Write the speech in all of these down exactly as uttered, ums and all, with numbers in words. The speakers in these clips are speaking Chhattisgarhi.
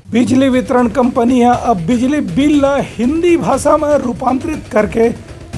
बिजली वितरण कंपनी ह अब बिजली बिल ला हिंदी भाषा म रूपांतरित करके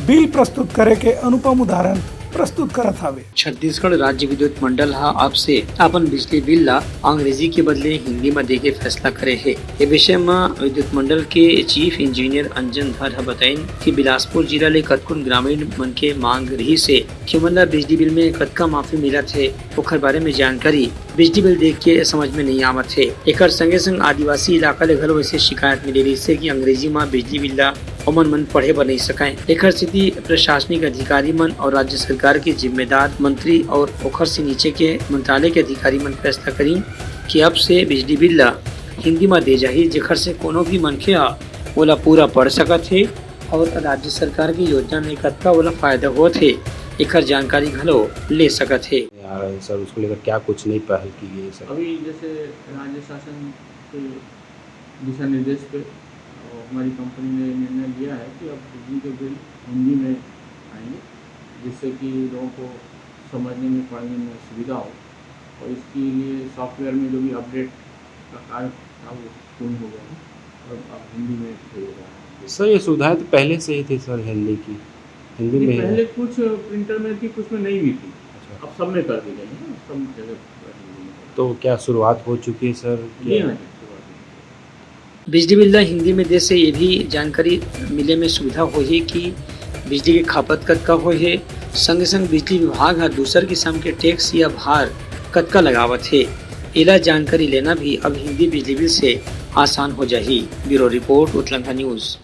बिल प्रस्तुत करे के अनुपम उदाहरण प्रस्तुत करत हावे। छत्तीसगढ़ राज्य विद्युत मंडल ह अब से अपन बिजली बिल ला अंग्रेजी के बदले हिंदी म दे के फैसला करे हे। ए विषय म विद्युत मंडल के चीफ इंजीनियर अंजन धर ह बताइन कि बिलासपुर जिला ले कतकोन ग्रामीण मन के मांग रिहिस हे कि ओमन ला बिजली बिल में कतका माफी मिलत हे, ओखर बारे में जानकारी बिजली बिल देख के समझ में नहीं आवत हे। एकर संगे संग आदिवासी इलाका ले घलो ऐसे शिकायत मिले रहिस हे कि अंग्रेजी म बिजली बिल ला ओमन मन पढ़े बर नहीं सकय। एकर सेती प्रशासनिक अधिकारी मन और राज्य सरकार के जिम्मेदार मंत्री और ओखर से नीचे के मंत्रालय के अधिकारी मन फैसला करिन कि अब से बिजली बिल ला हिंदी म दे जाही, जेखर से कोनो भी मनखे ह ओला पूरा पढ़ सकत हे और राज्य सरकार की योजना में कतका ओला फायदा होत हे, एकर जानकारी घलो ले सकत हे। यार सर, उसको लेकर क्या कुछ नई पहल की गई है सर? अभी जैसे राज्य शासन के दिशा निर्देश पे, अ, हमारी कंपनी ने निर्णय लिया है कि अब बिजली के बिल हिंदी में आएंगे, जिससे कि लोगों को समझने में, पढ़ने में सुविधा हो। और इसके लिए सॉफ्टवेयर में जो भी अपडेट का कार्य था, वो पूर्ण हो गया है और अब हिंदी में भेजा जा रहा है। सर, ये सुविधाएं तो पहले से ही थी सर, हिंदी की, हिंदी नहीं, में ही। पहले कुछ प्रिंटर में थी, कुछ में नहीं भी थी। अच्छा। अब सब में कर दी गई है, सब जगह हिंदी में। तो क्या शुरुआत हो चुकी है सर? जी हाँ, जी, शुरुआत हो चुकी है। बिजली बिल ला हिंदी में दे से ये भी जानकारी मिले में सुविधा होही कि बिजली के खपत कतका होय हे, संगे संग बिजली विभाग ह दूसर किसम के टैक्स या भार कतका लगावत हे, एला जानकारी लेना भी अब हिंदी बिजली बिल से आसान हो जाही। ब्यूरो रिपोर्ट, उतलंघा न्यूज।